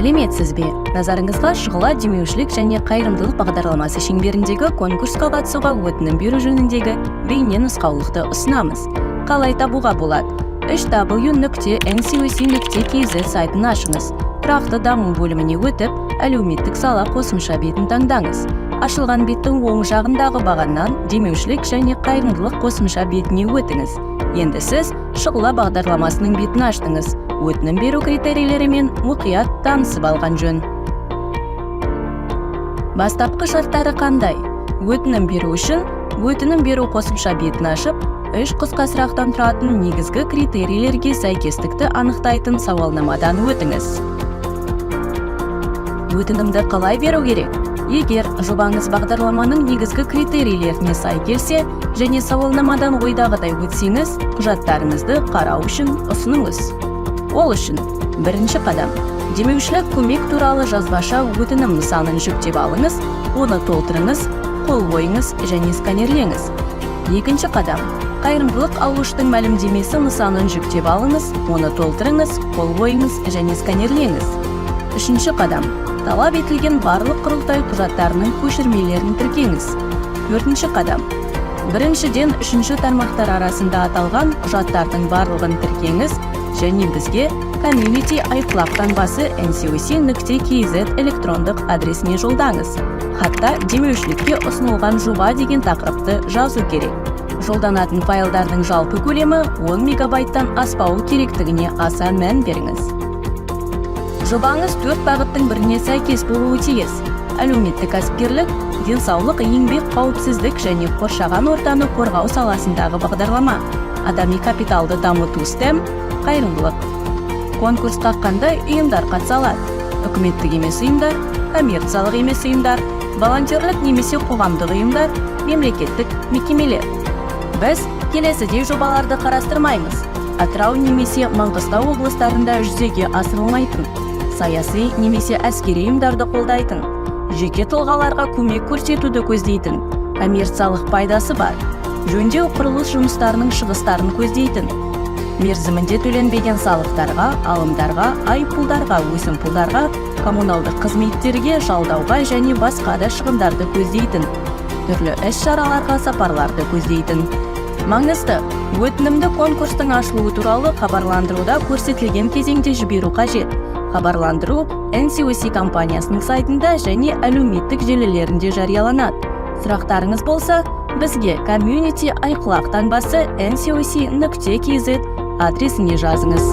Сәлеметсіз бе! Назарыңызға «Шұғыла» демеушілік және қайырымдылық бағдарламасы шеңберіндегі конкурсқа қатысуға өтінім беру жөніндегі бейне нұсқаулықты ұсынамыз. Қалай табуға болады? 3w.ncoc.kz сайтын ашыңыз. «Тұрақты даму» бөліміне өтіп, «Әлеуметтік сала» қосымша бетін таңдаңыз. Ашылған беттің оң жағындағы бағаннан «Демеушілік және қайырымдылық» қосымша бетіне өтіңіз. Енді сіз «Шұғыла» бағдарламасының бетін аштыңыз. Өтінім беру критерийлерімен мұқият танысып алған жөн. Бастапқы шарттары қандай? Өтінім беру үшін «Өтінім беру» қосымша бетін ашып, үш қысқа сұрақтан тұратын негізгі критерийлерге сәйкестікті анықтайтын сауалнамадан өтіңіз. Өтінімді қалай беру керек? Егер жобаңыз бағдарламаның негізгі критерийлеріне сай келсе және сауалнамадан ойдағыдай өтсеңіз, құжаттарыңызды қарау үшін ұсыныңыз. Ол үшін бірінші қадам: демеушілік көмек туралы жазбаша өтінім нысанын жүктеп алыңыз, оны толтырыңыз, қол қойыңыз және сканерлеңіз. Екінші қадам: қайырымдылық алушының мәлімдемесі нысанын жүктеп алыңыз, оны толтырыңыз, қол қойыңыз және сканерлеңіз. Үшінші қадам: талап етілген барлық құрылтай құжаттарының көшірмелерін тіркеңіз. Төртінші қадам: біріншіден үшінші тармақтар арасында аталған құжаттардың барлығын тіркеңіз және бізге community@ncoc.kz электрондық адресіне жолдаңыз. Хатта «Демеушілікке ұсынылған жоба» деген тақырыпты жазу керек. Жолданатын файлдардың жалпы көлемі 10 мегабайттан аспауы керектігіне аса мән беріңіз. Жобаңыз төрт бағыттың біріне сәйкес болуы тиіс: әлеуметтік кәсіпкерлік, денсаулық, еңбек, қауіпсіздік және қоршаған ортаны қорғау саласындағы бағдарлама, адами капиталды дамыту, STEM, қайырымдылық. Конкурсқа қандай ұйымдар қатыса алады? Үкіметтік емес ұйымдар, коммерциялық емес ұйымдар, волонтерлік немесе қоғамдық ұйымдар, мемлекеттік мекемелер. Біз келесідей жобаларды қарастырмаймыз: Атырау немесе Маңғыстау облыстарында жүзеге асырылмайтын, саяси немесе әскери ұйымдарды қолдайтын, жеке тұлғаларға көмек көрсетуді көздейтін, коммерциялық пайдасы бар, жөндеу құрылыс жұмыстарының шығыстарын көздейтін, мерзімінде төленбеген салықтарға, алымдарға, айыппұлдарға, өсімпұлдарға, коммуналдық қызметтерге, жалдауға және басқа да шығындарды көздейтін, түрлі іс-шараларға сапарларды көздейтін. Маңызды: өтінімді конкурстың ашылуы туралы хабарландыруда көрсетілген кезеңде жіберу қажет. Хабарландыру NCOC компаниясының сайтында және әлеуметтік желілерінде жарияланады. Сұрақтарыңыз болса, бізге community@ncoc.kz адресіне жазыңыз.